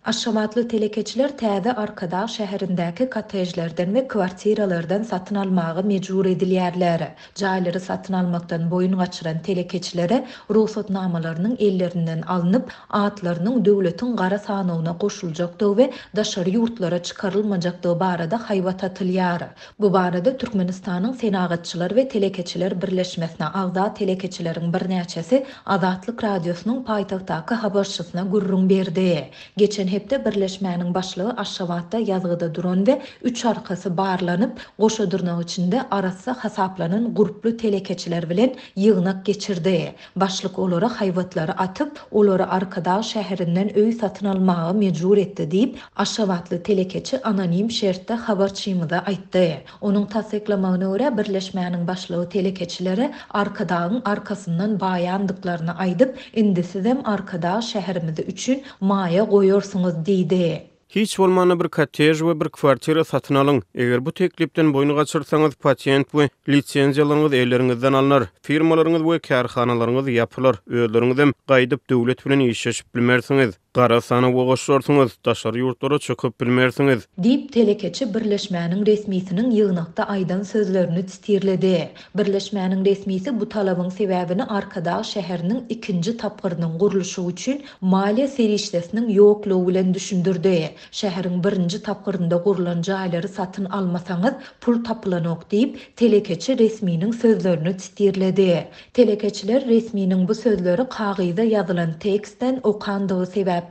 Aşgabatly telekeçiler täze Arkadag şäherindäki kottejlerden we kwartiralardan satyn almaga mejbur edilýärler. Jaýlary satyn almakdan boýun gaçyran telekeçilere rugsatnamalarynyň ellerinden alnyp, atlarynyň döwletiň gara sanawyna goşuljakdygy we daşary ýurtlara çykarylmajakdygy barada haýbat atylýar. Bu barada Türkmenistanyň Senagatçylar we telekeçiler birleşmesine agza telekeçileriň birnäçesi Azatlyk Radiosynyň paýtagtdaky habarçysyna gürrüň berdi. Geçen hepde birleşmäniň başlygy Aşgabatda ýazgyda duran we üç arkasy barlanyp, goşa dyrnak içinde arassa hasaplanan gurply telekeçiler bilen ýygnak geçirdi. Başlyk olara haýbatlary atyp, olary Arkadag şäherinden öý satyn almaga mejbur etdi diýip, aşgabatly telekeçi anonim şertde habarçymyza aýtdy. Onuň tassyklamagyna görä, birleşmäniň başlygy telekeçilere Arkadagyň arkasyndan baýandyklaryny aýdyp, indi sizem Arkadag şäherimizi üçin maýa goýarsyňyz diýdi. Hiç bolmanda bir kottej we bir kwartira satyn alyň. Eger bu teklipden boýun gaçyrsaňyz, patent we lisenziýalaryňyz elleriňizden alnar, firmalaryňyz we kärhanalaryňyz ýapylar, özleriňizem gaýdyp döwlet bilen işleşip bilmersiňiz. Gara sanawa goşularsyňyz, daşary ýurtlara çykyp bilmersiňiz. Diýip, telekeçi birleşmäniň resmisiniň ýygnakda aýdan sözlerini titirledi. Birleşmäniň resmisi bu talabyň sebäbini Arkadag şäheriniň ikinji tapgyrynyň gurluşygy üçin maliýe serişdesiniň ýoklugy bilen düşündirdi. Şäheriň birinji tapgyrynda gurlan jaýlary satyn almasaňyz, pul tapylanok diýip, telekeçi resminiň sözlerini titirledi. Telekeçiler resminiň bu sözleri kagyza ýazylan tekstden okandygy sebäpli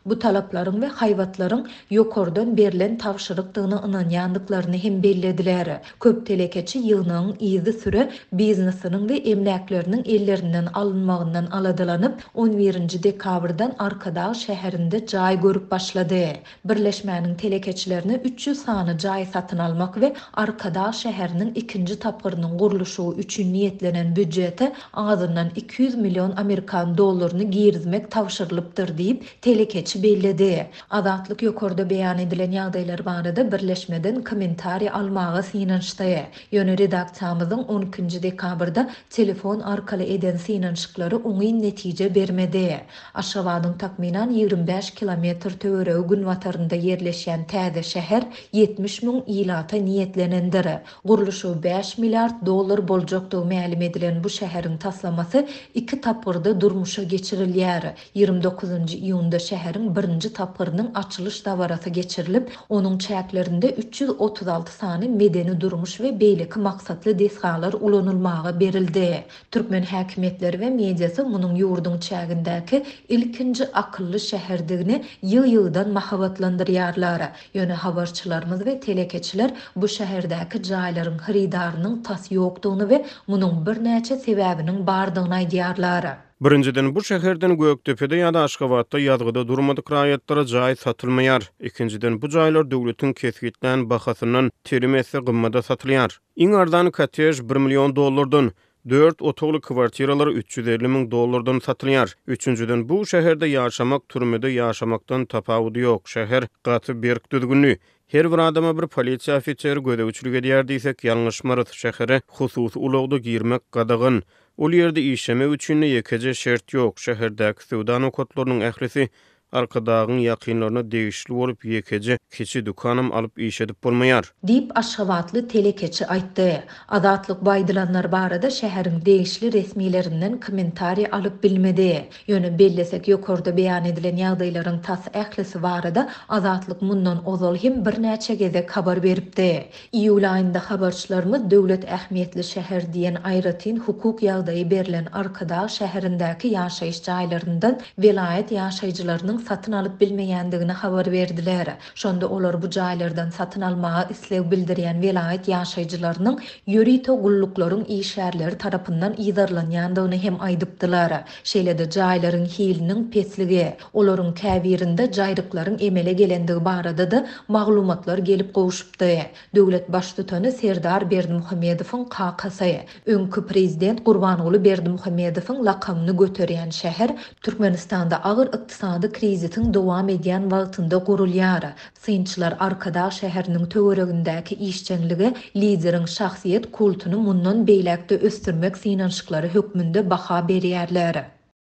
bu talaplaryň we haýbatlaryň ýokardan berlen tabşyrykdygyna ynanýandyklaryny hem bellediler. Köp telekeçi ýygnagyň yzysüre biznesiniň we emläkleriniň ellerinden alynmagyndan aladalanyp, on birinji dekabrdan Arkadag şäherinde jaý görüp başlady. Birleşmäniň telekeçilerine 300 sany jaý satyn almak we Arkadag şäheriniň ikinji tapgyrynyň gurluşygy üçin niýetlenen býujete azyndan 200 million amerikan dollaryny girizmek tabşyrylypdyr diýip, telekeçi belledi. Azatlyk ýokarda beýan edilen ýagdaýlar barada birleşmeden kommentariý almaga synanyşdy. Ýöne redaksiýamyzyň on ikinji dekabrda telefon arkaly eden synanyşyklary oňyn netije bermedi. Aşgabadyň takmynan 25 kilometr töweregi günbatarynda ýerleşýän täze şäher 70 müň ilata niýetlenendir. Gurluşygy bäş milliard dollar boljakdygy mälim edilen bu şäheriň taslamasy iki tapgyrda durmuşa geçirilýär. 29 iýunda şäheriň birinji tapgyrynyň açylyş dabarasy geçirilip, onuň çäklerinde 336 sany medeni-durmuş we beýleki maksatly desgalar ulanylmaga berildi. Türkmen häkimiýetleri we mediasy munuň ýurduň çägindäki ilkinji akylly şäherdigini ýygy-ýygydan mahabatlandyrýarlar. Ýöne habarçylarymyz we telekeçiler bu şäherdäki jaýlaryň hyrydarynyň tas ýokdugyny we munuň birnäçe sebäbiniň bardygyny aýdýarlar. Birinjiden, bu şäherden Gökdepede ýa-da Aşgabatda ýazgyda durmadyk raýatlara jaý satylmaýar. Ikinjiden, bu jaýlar döwletiň kesgitlän bahasyndan telim esse gymmada satylýar. Iň arzan kottej bir million dollardan, dört otagly kwartiralar 350 müň dollardan satylýar. Üçünjiden, bu şäherde ýaşamak türmede ýaşamakdan tapawudy ýok. Şäher gaty berk düzgünli. Her bir adama bir polisiýa ofiseri gözegçilik edýär diýsek ýalňyşmarys. Şähere hususy ulagda girmek gadagan. Ol ýerde işlemek üçin-de ýekeje şert ýok, şäherdäki söwda nokatlarynyň ählisi Arkadagyň ýakynlaryna degişli bolup, ýekeje kiçi dükanam alyp iş edip bolmaýar. Diýip, aşgabatly telekeçi aýtdy. Azatlyk bu aýdylanlar barada şäheriň degişli resmilerinden kommentariý alyp bilmedi. Ýöne bellesek, ýokarda beýan edilen ýagdaýlaryň tas ählisi barada Azatlyk mundan ozal hem birnäçe gezek habar beripdi. Iýul aýynda habarçylarymyz döwlet ähmiýetli şäher diýen aýratyn hukuk ýagdaýy berlen Arkadag şäherindäki ýaşaýyş jaýlaryndan welaýat ýaşaýjylarynyň satyn alyp bilmeýändigini habar berdiler. Şonda olar bu jaýlardan satyn almaga isleg bildirýän welaýat ýaşaýjylarynyň ýörite gulluklaryň işgärleri tarapyndan yzarlanýandygyny hem aýdypdylar. Şeýle-de jaýlaryň hiliniň pesligi, Olaryň käbirinde jaýryklaryň emele gelendigi barada-da maglumatlar gelip gowşupdy. Döwlet Baştutany Serdar Berdimuhamedowyň kakasy, öňki prezident Gurbanguly Berdimuhamedowyň lakamyny göterýän şäher Türkmenistanda agyr ykdysady krizisiň dowam edýän wagtynda gurulýar. Synçylar Arkadag şäheriniň töweregindäki işjeňlige lideriň şahsyýet kultuny mundan beýläk-de ösdürmek synanyşyklary hökmünde baha berýärler.